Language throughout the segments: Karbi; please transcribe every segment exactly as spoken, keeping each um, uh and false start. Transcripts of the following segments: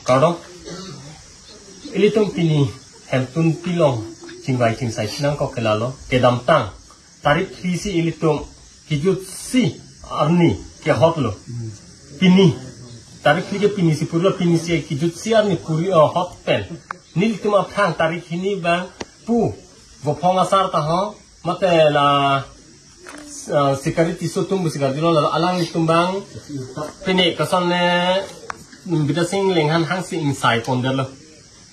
Kardom. Ilitum pini hemtun pilong chingvai chingsai chinang kok ke lalo, kedamtang tarik phli si ilitum kijutsi arni kehotlo. Pini tarik phli ke pini si purlo, pini si kijutsi arni puri, oh, hot pen nelitum aphrang tarik hini abang pu Vophong asar ta ho, mate la, uh, Sikari Tisso atum pu Sikari lo, la alanglitum abang pini koson le Bidya Sing Lenghan hangsi ingsai pondetlo.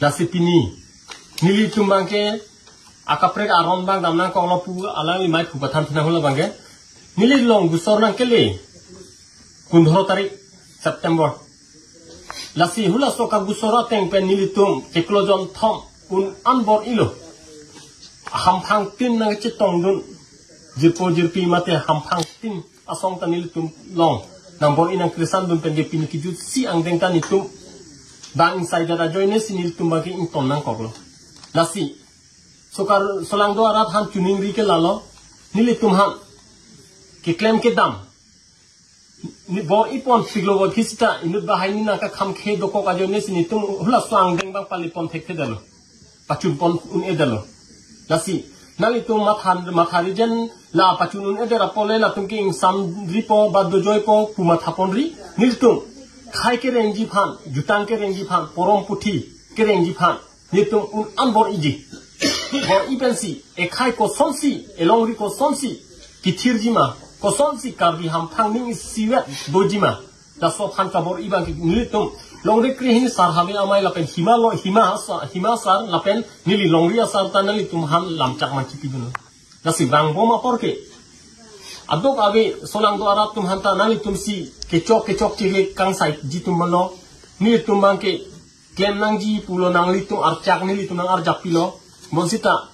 Lasi pini nelitum abang ke akaprek aron abang damnang koklo pu alangli mai phu pathan thinang hula abang ke, neli long gusor nangkele pundro tarik September. Lasi hula so kagusor ateng pen nelitum chiklo jonthom un-an bor-ilo. Hamphang tin nangchetongdun, jirpo jirpi mate hamphang tin asong ta nelitum long nangbor-i nangkrisandun pen ke pini kijutsi angdeng ta nelitum abang ingsaidet ajoine si nelitum abang ke ington nangkoklo. Lasi sokar solangdo arat aphan choningri ke lalo, nelitum aphan keklem kedam ni bor-i pon siklo bor kisita inut bahai ni nangkakham khe dokok ajoine si nelitum hula so angdeng abang pali pon thekthedetlo, pachun pon un-edetlo. Lasi nanglitum matha, matha rijen, la pachun un-edet apot le latum ke ingsamripo ba dojoipo pu matha ponri. Nelitum khei kerengji aphan, jutang kerengji aphan, porom puthi kerengji aphan nelitum un-an bor-iji. Bor-i pensi ekhei kosonsi, elongri kosonsi kethirji ma, kosonsi Karbi hamphang ning isivet doji ma, laso aphan kabor-i abang ke nelitum longri krehini sar Habe Amei lapen Hima lo, Hima sa-, Hima asar lapen neli longri asar ta nanglitum aphan lamchak man chipidunlo. Lasi vangbom apor ke adokave solangdo arat atum aphan ta nanglitum si kechok kechokche kekangsaiji atum lo, nelitum abang ke klem nangji pulo, nanglitum archak nelitum nang-arjap pilo. Bonsita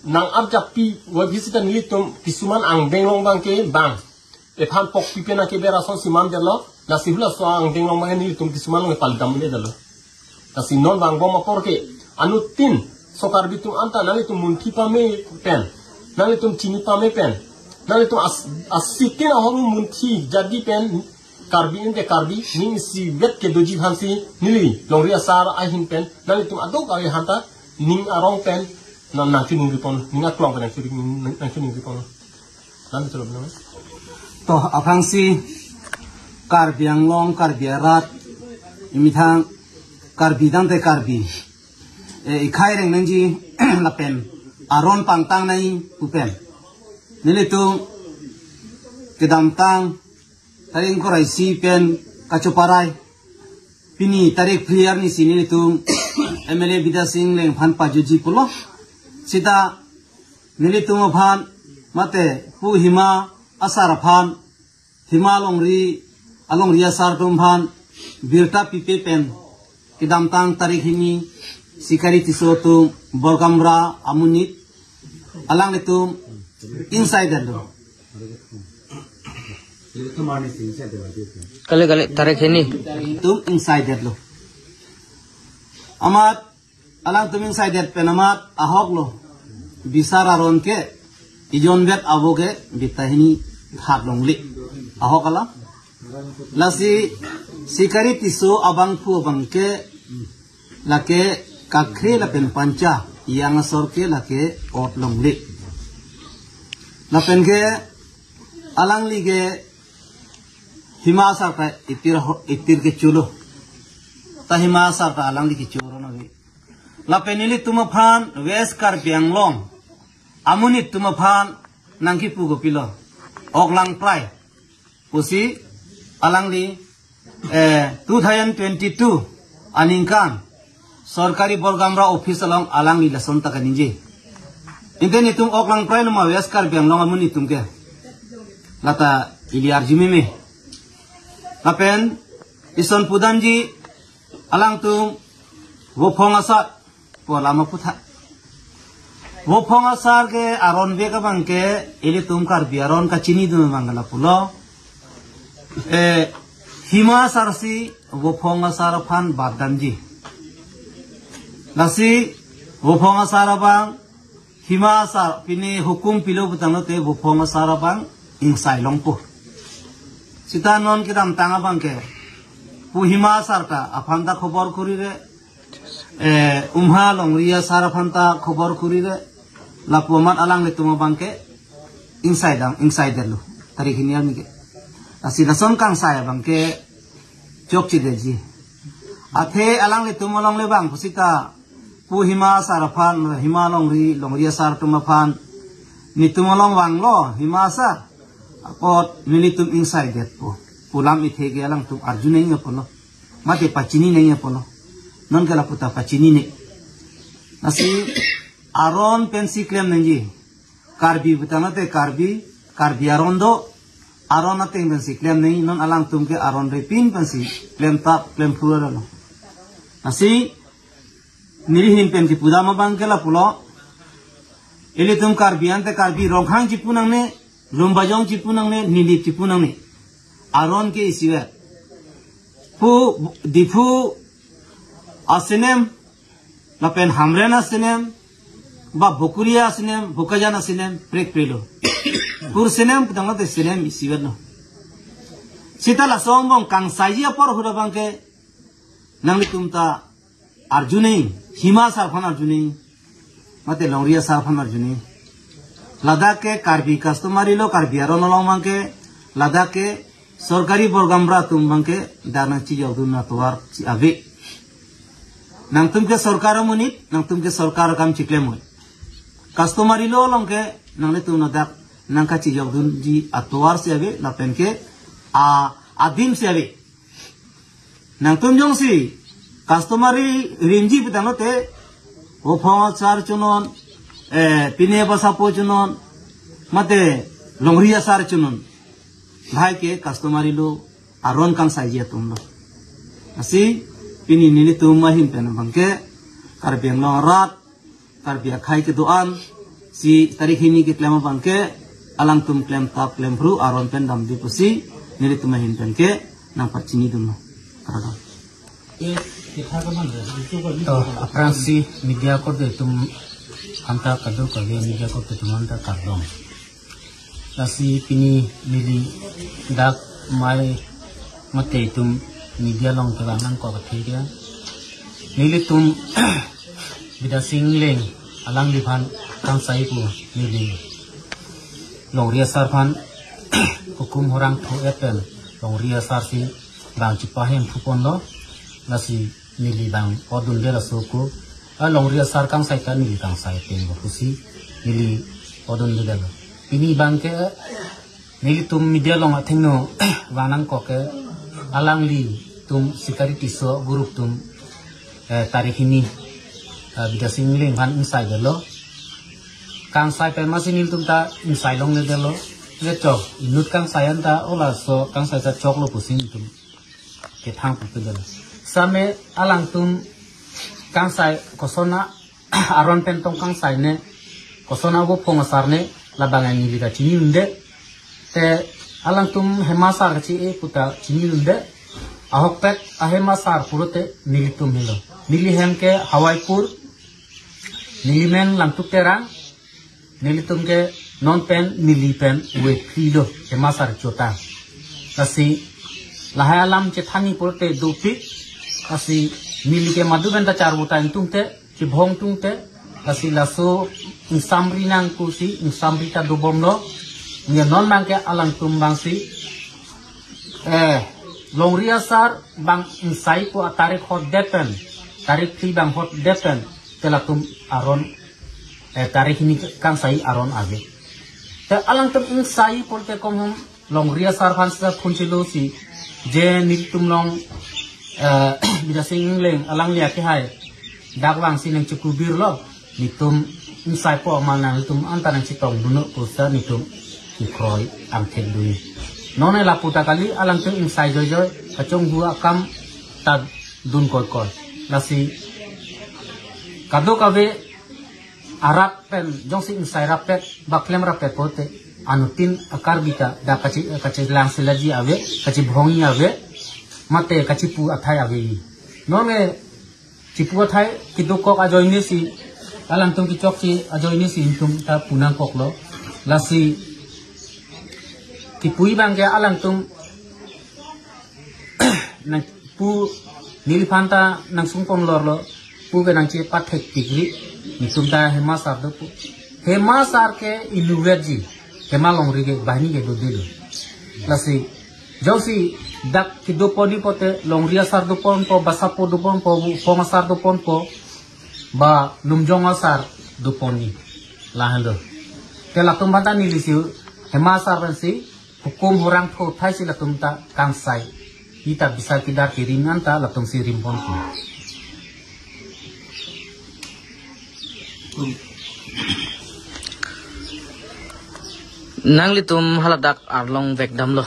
nang-arjap pi, wabhi sita nelitum kisuman angdeng along abang ke bang ephan pokpi pen nangkeber asonsi mandetlo. Lasi hula so angdeng along abang nelitum kisuman along epal dam-edetlo. Lasi non vangbom apor ke anuttin so Karbi atum anta nanglitum munthi pame pen, nanglitum chini pame pen, nanglitum as-, asitin ahormu munthi jadi pen Karbi ente Karbi ning isivet kedoji aphansi neli longri asar ahin pen nanglitum adokave aphan ta ning arong pen nang, nangchiningri pon, ning aklong pen nangchini-, nang, nangchiningri pon. Nang chalo bina. To aphrangsi Karbi Anglong, Karbi arat, emethang Karbi tangte Karbi, eh, ikhei reng nangji lapen aron pangtang nangji pu pen nelitum kedamtang tarik ingkoi ra isi pen kachoparai, pini tarik phli arni si nelitum M L A Bidya Sing Leng aphan pajutji pulo. Sita nelitum aphan mate pu Hima asar aphan, Hima alongri, alongri asar atum aphan birta pipe pen kedamtang tarik hini Sikari Tisso atum Borgamra amonit alanglitum ingsaidetlo. Kali kali tarik hini. Atum ingsaidetlo. Amat alangtum ingsaidet pen amat ahok lo. Bisar aron ke ijon vet avo ke birta hini thak longle. Ahok ala. Lasi Sikari Tisso abangphu abang ke lake Kakhre lapen Pancha, yang asor ke lake ot longle. Lapen ke alangli ke Hima asar ta itir ho-, itir kecho lo. Ta Hima asar ta alangli kecho ron ave. Lapen nelitum aphan West Karbi Anglong amonit atum aphan nangkipu kopilo, ok lang prai pusi alangli, eh, two thousand twenty-two aningkan sorkari Borgamra office along alangli lason ta kaningje. Ante nelitum ok lang prai lo ma West Karbi Anglong amonit atum ke? Lata ili arju meme. Lapen ison pudamji alangtum Vophong asar pu alam aphuthak. Vophong asar ke aron vek abang ke ilitum Karbi aron kachinidun abang ke lapulo. Eh, Hima asar si Vophong asar aphan bad damji. Lasi Vophong asar abang, Hima asar pini hukum pilo putanglote Vophong asar abang ingsai longpo. Sita non kedamtang abang ke Pu Hima Asar ta aphan ta khobor kurire, eh, Umha Longri Asar aphan ta khobor kurire, lapu amat alanglitum abangke ingsai dam, ingsai detlo. Tarik hini arni ke. Lasi lason kangsai abangke chokchedetji. Athe alanglitum along le bang pusita, Pu Hima Asar aphan, Hima Longri, Longri Asar atum aphan, netum along vanglo Hima Asar, apot nelitum ingsai detpo pu lam ithe ke alangtum arju nangji apotlo. Mate pachini nangji apotlo. Non ke lapu ta pachinine. Lasi aron pensi klem nangji. Karbi pu tangte Karbi, Karbi aron do, aron ateng pensi klem nangji, non alangtum ke aron repin pensi klemtap klemphru lo. Lasi neli ahin pen kipudam abangke lapulo. Ilitum Karbi ante Karbi Rongkhang chipu nangne, Lumbajong chipu nangne, Nilip chipu nangne. Aron ke isivet. Pu Diphu asenem, lapen Hamren asenem, ba Bokolia asenem, Bokajan asenem, prekprelo. Kur senem pu tangte senem isivetlo. Seta laso angbong kangsaiji apor ahut abangke nanglitum ta arju nangji, Hima Asar aphan arju nangji, mate Longri Asar aphan arju nangji. Ladak ke Karbi customary lo, Karbi aron along abangke, ladak ke sorkari borgamra atum abangke dak nangchijokdun atovar si ave. Nangtum ke sorkar amonit, nangtum ke sorkar akam chiklem oi. Customary lo along ke nanglitum ladak nangkachijokdunji atovar si ave, lapen ke a adim si ave. Nangtum jongsi customary rimji pu tangte, Vophong Asar chonon, eh, Pine Basapo chonon, mate Longri Asar chonon. Lahai ke customary lo, aron kangsaiji atumlo. Lasi pini nelitum ahin pen abangke, Karbi Anglong arat, Karbi akhei kedo-an si tarik hini keklem abangke, alangtum klemtap klemphru aron pen damde pusi nelitum ahin pen ke nangpachinidunlo. Kardom. To, aphrangsi media korte atum aphanta, kadokave media korte atum aphanta kardom. Lasi pini neli dak mai mate itum media along kelang nangkok athe ke, nelitum Bidya Sing Engleng alangliphan kangsai pu neli Longri Asar aphan hukum horang thu-et pen Longri Asar si bang chipahemphu ponlo. Lasi neli bang odunde laso ako, a Longri Asar kangsai ta neli kangsai ateng lo pusi neli odundedetlo. Pini abangke nelitum media along athengno vang nangkok ke, alanglitum Sikari Tisso group atum, eh, tarik hini, eh, Bidya Sing Engleng aphan ingsai detlo. Kangsai pen masi nelitum ta ingsai longledetlo. Le chok, inut kangsai anta, o laso kangsai ta choklo pusi nelitum kethang pupe detlo. Same alangtum kangsai koson aron pen tong kangsai ne, koson avo Vophong Asar ne, labang neli kachinidunde. Te alangtum Hima Asar kachi-e pu ta chinidunde. Ahokpet a Hima Asar pulote nelitum helo. Neli hem ke Hawaipur, neli men Langtuk Terang, nelitum ke non pen neli pen wephli lo Hima Asar chota. Lasi lahai alam chethanji pulote dopik, lasi neli ke madu pen ta charvo ta ingtungte, chibhong tungte, lasi laso ingsamri nang pusi ingsamri ta dobomlo. Nge non abangke alangtum abangsi, eh, Longri Asar bang ingsai pu atarik hotdet pen, tarik phli bang hotdet pen, te latum aron, eh, tarik hini kangsai aron ave. Te alangtum ingsai pulote konghum Longri Asar aphan sa phun chelo si, je nelitum along, eh, Bidya Sing Engleng alangli akehai dak vangsi nangchekubirlo, nelitum ingsaipo amat nanglitum anta nangchetongdunnon pusi nelitum kekroi angthek dun. Non lapu ta kali, alangtum ingsai joijoi, kachonghu akam ta dun koikoi. Lasi kadokave arat pen jongsi ingsai rappet, ba klem rappet pulote, anuttin a-Karbi ta dak kachi, kachelang selaji ave, kachibhongji ave, mate kachipu athai ave. Non ke chipu athai kedokok ajoine si, alangtum kechokche ajoine si nelitum ta pu nangkoklo. Lasi kipuji abangke alangtum nang Pu neliphan ta nangsungpon lorlo, pu ke nangchepathek pikri, netum ta Hema sar do pu. Hema sar ke inutvet ji, Hema longri ke banghini ke dodelo. Lasi, jongsi dak kedoponji pote, longri asar doponpo, basapo doponpo, phong asar doponpo, ba lumjong asar doponji. Lahenlo. Te latum aphan ta nelisi, Hema sar pensi, hukum hurang tho thai si latum ta kangsai. Ita bisa kidar kirim anta latum si rimpon pu. Nanglitum haladak arlong vekdamlo.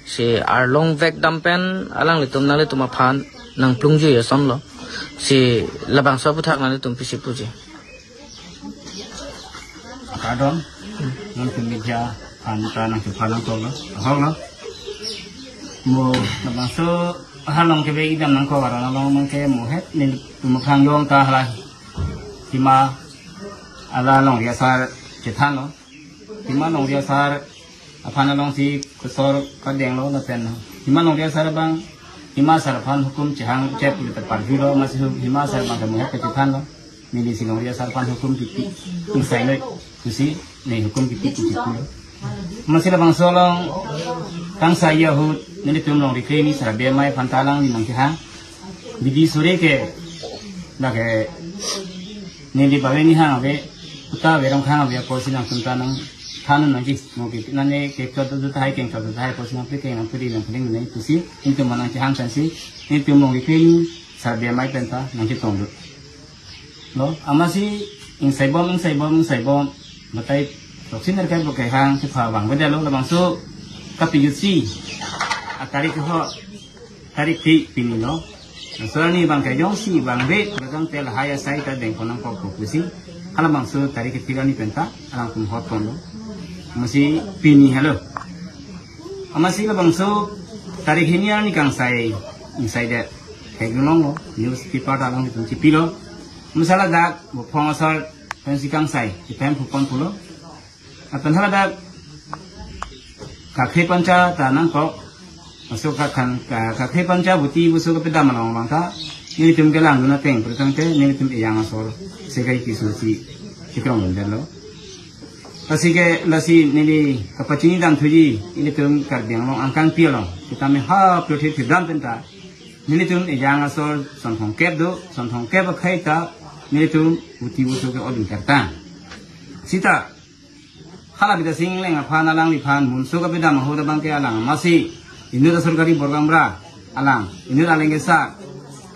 Si arlong vekdam pen alanglitum nanglitum aphan nangplungji asonlo. Si labangso aputhak nanglitum pisi puji. Kardom, nangtum media aphan ta nangtum aphan nangtoklo, ahoklo. Mo labangso halong kevek idam nangkok aron along mangke mo het netum aphan jong ta hala Hema along longri asar chethanlo. Hema longri asar aphan alongsi kosor kadenglo lapen Hema longri asar abang Hema sar aphan hukum chehang chep pulote parjulo, amatsi hu-, Hema sar abang ta mo het kachethanlo. Nelisi longri asar aphan hukum kipi, ingsainoi pusi, ne hukum kipi pusi pulo. Amatsi labangso along kangsai ahut nelitum longri kre-ni sar Bey Amei aphan ta alangli nangkehang. Bidi sore ke, lake, neli bave ni hang ave, uta ave rong hang ave apotsi nangtum ta nangthan nangji, mo ke, nane kechot do tahai, kengchot do tahai apotsi nangpekeng nangperi nangpeding nang pusi, netum aphan nangkehang pensi, netum longri kre-ni sar Bey Amei pen ta nangchetonglo. Lo, amatsi ingsaibom, ingsaibom, ingsaibom. Batai, toksin er kai bo kehang, si pha bang beda lo, labangso kapijutsi. Atarik ho, tarik ti pini lo. Laso arni abang ke jongsi bang be, kadang tel hai asai ta dengpon nangkok pusi. Halabangso tarik kethek arni pen ta, alangtum hot ponlo. Amatsi pini helo. Amatsi labangso tarik hini arni kangsai, ingsaidet. Theklonglo, newspaper ta alangtum chipilo. Amatsi ladak, bo phong asar pensi kangsai, chepemphu pon pulo. Lapen haladak, kakhre pancha ta nangkok, masuk kakhan, ka-, kakhre pancha buti busu kapedam along abang ta, nelitum kelangdun ateng, pulotangte, nelitum ejang asor, sekai kisu si, chikrong lundetlo. Lasi ke, lasi neli kapachini dam thuji, nelitum Karbi Anglong angkangpi along, sitame ha, pulothe thidam pen ta, nelitum ejang asor, son thomkep do, son thomkep akhei ta, nelitum buti busu ke-ot ingkartang. Sita, hala Bidya Sing Engleng aphan alangliphan munso kapedam ahut abang ke alang amatsi inut asor kari Borgang Bra alang inut aleng kesa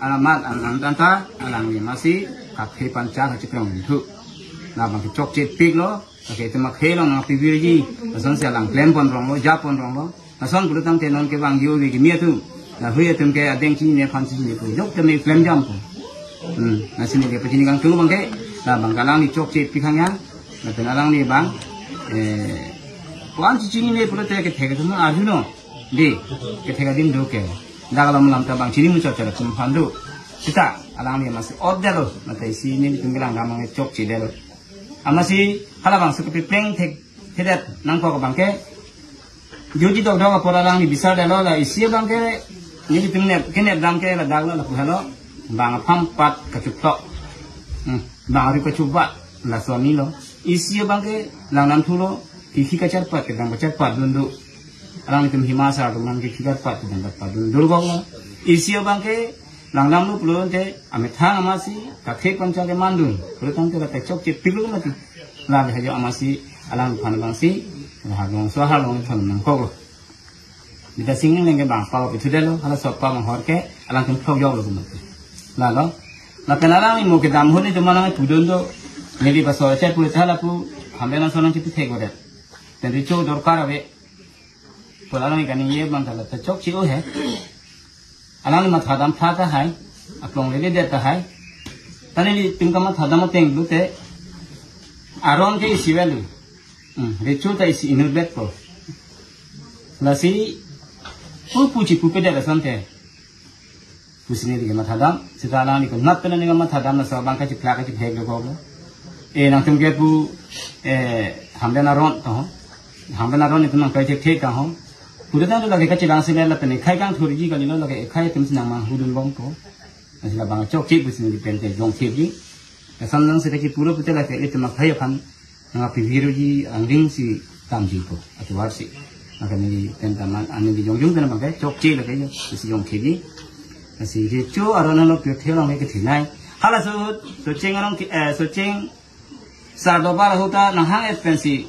alamat an an tanta alangli amatsi kakhre pancha kachikrong thu. Labang ke chokche piklo, lake tema khelong nangpivirji, lasonsi alang klem pon ronglo, ja pon ronglo. Lason pulotangte non ke bang yo wi kimi atum. La hui atum ke adeng chinine aphan chinine pu. Jok teme klem jam pu. Hmm, lasi neli kapachini kangtung abang ke. Labang ke alangli chokche pikhang ya. Lapen alangli bang. Eh, ko-an chinine pulote kethek atum arjuno. Di, kethek adim do ke. Dak alam lam ta bang chini muchot chot atum aphan do. Sita, alangli amatsi otdetlo. Mate isi nelitum kelang damang chokchedetlo. Amatsi, halabangso kepepleng thek, thedet nangkok abang ke. Juji dokdok apor alangli bisardetlo la isi abang ke, nelitum nep, kenep dam ke ladak lo lapu helo, bang apam pat kachuphlok. Hmm, bang ari kachubat, laso arni lo. Isi abang ke, langnam thulo, kikhi kacharpat, kedam kacharpat dun do. Alanglitum Hema sar atum aphan kikhi kacharpat, kedam kacharpat dun do kok lo. Isi abang ke, langnamlo pulote, amethang amatsi, kakhre pancha kemandun, pulotangte la techok chepiklo mati. La hajo amatsi, alangliphan abangsi, la halong so halong phan nangkoklo. Bidya Sing Engleng ke bang pao pithudetlo, halaso pao manghor ke, alangtum phlok joklo kumate. Lalo, lapen alangli mo kedam ahut netum alang pudun do, neli baso achet pulote hala pu, hamben ason nangchipithek godet. Pen recho dorkar ave, pu alangli kaningje abang ta la ta chokche-o he. Alangli mathadam pha tahai, aklong leledet tahai. Ta nelitum kamathadam ateng pulote, aron ke isi avelo. Hmm, recho ta isi inutvetpo. Lasi, pu pu chipupedet asonte. Pusi neli kamathadam, sita alangli konat pen neli kamathadam laso abang kachiphlak kachipheklok kok lo. Eh, nangtum ke pu, eh, hamben aron ta ho. Hamben aron netum nangtoi thekthek ta ho. Pura tang tu lake kachelang sila lapen ekhai kangthurji kalilo, lake ekhai atum si nangmanghudun bompo. Lasi labang chokche pusi neli pen ke jongthepji. Lason nang sila kipuro pute lake ilitum akhai aphan nangpivirji angdeng si damjipo atovar si. Maka neli pen ta man, ani di jongjong pen abang ke chokche lake jo, si jongthepji. Lasi recho aron lo pirthe along ke thinai. Hala so, Socheng arong ke, eh, Socheng Sar Dorbar ahut ta nanghang-et pensi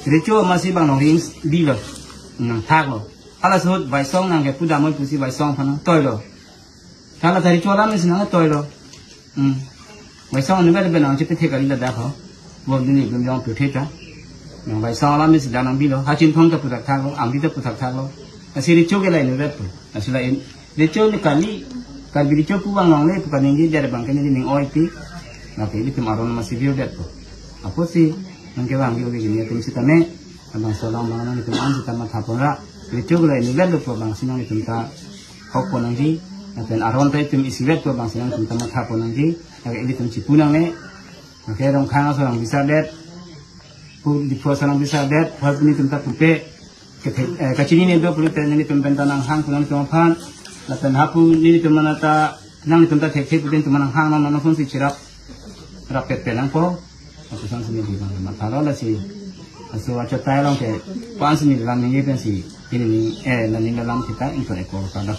recho amatsi bang nongring bilo, nangthaklo. Hala ahut Baisong nangkepu damnoi pusi Baisong aphan nangtoilo. Hala ta recho alam si nangtoilo. Hmm. Baisong anu bel bel nangchepethe kali ladak ho. Bom dini bom jong pirthe ta. Nang Baisong alam si dak nangbilo. Ha Chinthong ta puthakthaklo, Amri ta puthakthaklo. Lasi recho ke la inutvetpo. Lasi la in, recho ni kali, Karbi recho pu bang longle pu kaningjedet abang ke neli ning oipi. Lake ilitum aron amatsi virdetpo. Apotsi nangkevangji ove kini atum sitame, labangso alam abang nanglitum an sita mathaponra. Recho ke la inutvetlo pu abang si nanglitum ta hokpon nangji. Lapen aron ta itum isivetpo abang si nanglitum ta mathaponangji. Lake ilitum chipu nangne. Lake Rongkhang aso nangbisadet, pu Diphu aso nangbisadet, hal pu nelitum ta pupe, kethe-, eh, kachinine do pulote nelitum pen ta nanghang pu nangtum aphan, lapen hapu nelitum mana ta, nanglitum ta thekthe pute nelitum nanghang nang nang phone si chirap, rap pet pe nangpo, lapuson si neli bang mathalo lasi, laso achotai along ke, pan si neli lam ningje pensi, ini ni, eh, nani lam kita, ingkon ekor kada.